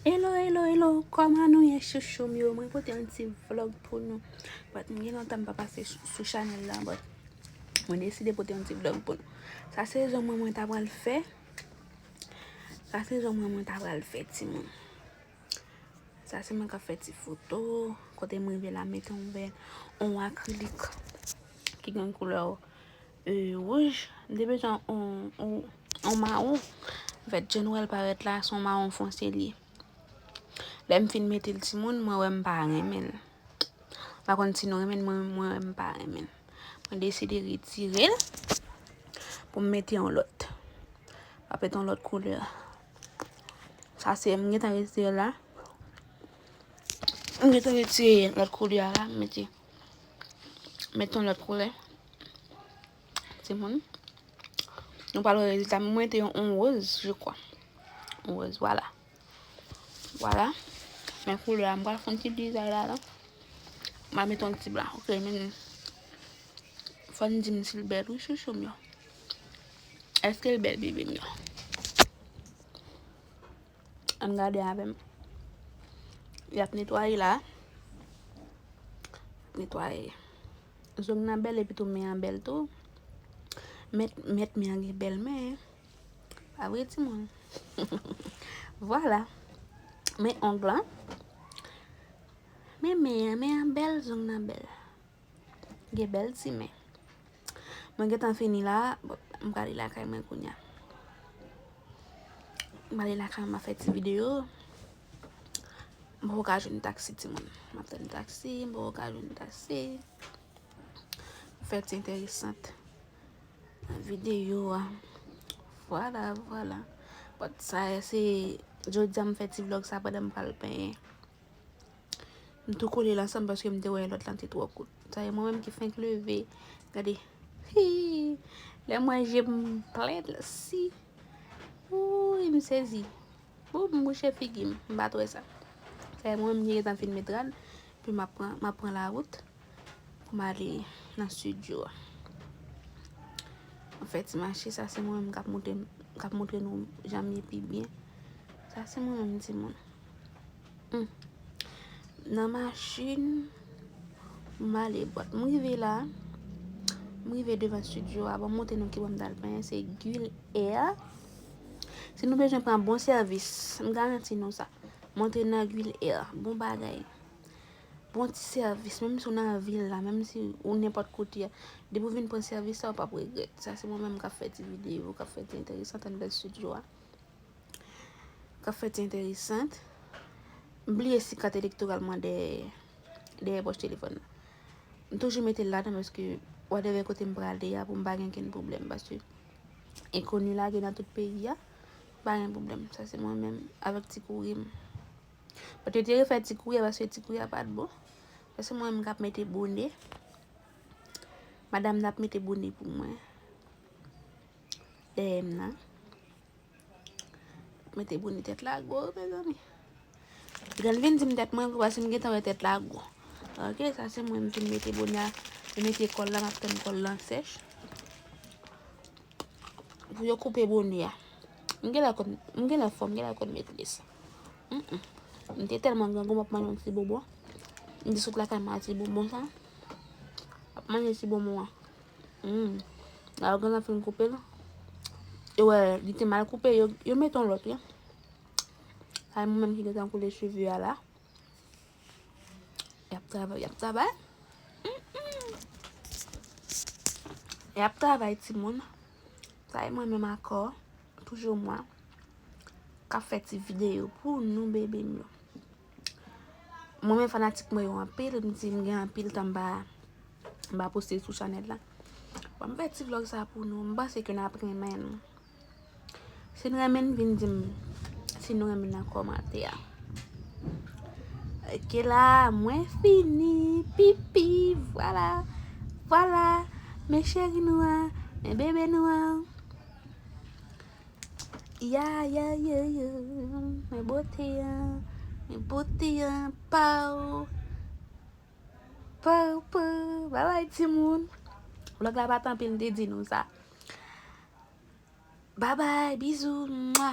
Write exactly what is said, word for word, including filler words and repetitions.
Hello, hello, hello, kòman nou ye, chouchou m yo? Mwen pote yon ti vlog pou nou. But m gen lontan m pa pase sou chanèl la, but mwen deside pote yon ti vlog pou nou. Sa se zong mwen mwen ta pral fè. Sa se zong mwen mwen ta pral fè, timoun. Sa se mwen k ap fè ti foto. Kote m rive la, mete yon vè, yon akrilik ki gen koulè e, wouj. M te bezwen yon, yon, yon mawon. Anfèt, jan nou wè l parèt la, se yon mawon fonse l ye. Lè m fin mete l, timoun, mwen wè m pa renmen l. M pa konn si nou renmen l, mwen, mwen wè m pa renmen l. Mwen deside retire l pou m mete yon lòt. M ap mete yon lòt koulè. Sa se, m gentan retire la. M gentan retire lòt koulè a la, m mete, mete yon lòt koulè. Timoun. Nou pral wè rezilta. Mwen te yon, yon woz, je crois. Yon woz, vwala. Vwala. Men koulè a, m pral fè yon ti dizay la, la. M a mete yon ti blan. Ok, men fò n di m si l bèl, wi, chouchou m yo. Èske l bèl, bebe m yo? Ann gade avè m. Y ap netwaye la. Netwaye. Zong nan bèl epi tou men an bèl tou. Mèt, mèt men an gen bèl men. Pa vre, timoun? Vwala. Men ong lan. Men men an, men an bèl, zong nan bèl. Gen bèl ti men. Mwen gentan fini la, bon, m prale lakay mwen kounye a. M prale lakay mwen, m ap fè ti videyo. M poko ka jwenn taksi, timoun. M ap tann taksi, m poko ka jwenn taksi. Fè ti enteresan nan videyo a. Vwala, vwala. But sa se, jodi a m fè ti vlog sa pandan m pral penyen. M tou kole l ansanm paske m te wè lòt lan te twò kout. Sa e mwen menm ki fenk leve. Gade. Hi! Lè m wè je m plen si. Wouy, m sezi. Wouy, m bouche figi m. M pa t wè sa. Sa e mwen menm ki gentan fin met rad. Epi m ap pran, m ap pran lawout pou m ale nan estidyo a. M fè ti mache, sa se mwen menm k ap montre, k ap montre nou jan m ye pi byen. Sa se mwen menm, timoun. Hmm. Nan machin, m ale bòt. M rive la, m rive devan estidyo a. Bon, m montre nou ki bò m t al penyen, se Guil Air. Si nou bezwen pran bon sèvis, m garanti nou sa. Montre nan Guil Air, bon bagay. Bon ti sèvis, menm si w nan vil la, menm si ou nenpòt kote a. Depi w vin pran sèvis sa, ou p ap regrèt. Sa se mwen menm k ap fè ti videyo, k ap fè ti enteresan anndan estidyo a. K ap fè ti enteresan. M bliye si kat elektoral mwen dèyè, dèyè pòch telefòn nan. M toujou mete l ladan paske whatever kote m prale a pou m pa gen kenn pwoblèm paske enkoni lage nan tout peyi a, pa gen pwoblèm. Sa se mwen menm avèk ti kouri m. But yo te refè ti kouri a paske ti kouri a pa t bon. Paske mwen menm k ap mete bone. Madanm nan ap mete bone pou mwen. Dèyè m nan. Mete bone tèt la gwo, mezanmi. Li konn vin di m tèt mwen gwo paske m gentan wè tèt la gwo. Ok, sa se mwen m fin mete bone a. M mete kòl la, m ap tann kòl lan sèch. Pou yo koupe bone a. M genlè konn, m genlè fò, m genlè konn met lès. Mm, mm. M te tèlman grangou, m ap manje yon ti bonbon. M te sot lakay mwen a ti bonbon sa. M ap manje ti bonbon an. Mm. La yo gentan fin koupe l. Yo wè, li te mal koupe, yo, yo met yon lòt, wi. Sa e mwen menm ki gentan koule cheve a la. Y ap travay, y ap travay. Mm, mm. Y ap travay, timoun. Sa e mwen menm ankò, toujou mwen, k ap fè ti videyo pou nou, bebe m yo. Mwen menm fanatik mwen yo anpil, m di m gen anpil tan m pa, m pa poste sou chanèl la. Bon, m fè ti vlog sa pou nou, m panse ke n ap renmen l. Si n renmen l, vin di m si nou renmen l nan kòmantè a. Ok la, mwen fini. Pipi, vwala. Vwala. Men cheri nou an, men bebe nou an. Ya, ya, ya, ya. Men bote an, men bote an. Pow. Pow, pow. Bye bye, timoun. Vlog la pa t anpil, m te di nou sa. Bye bye, bizou. Mwa.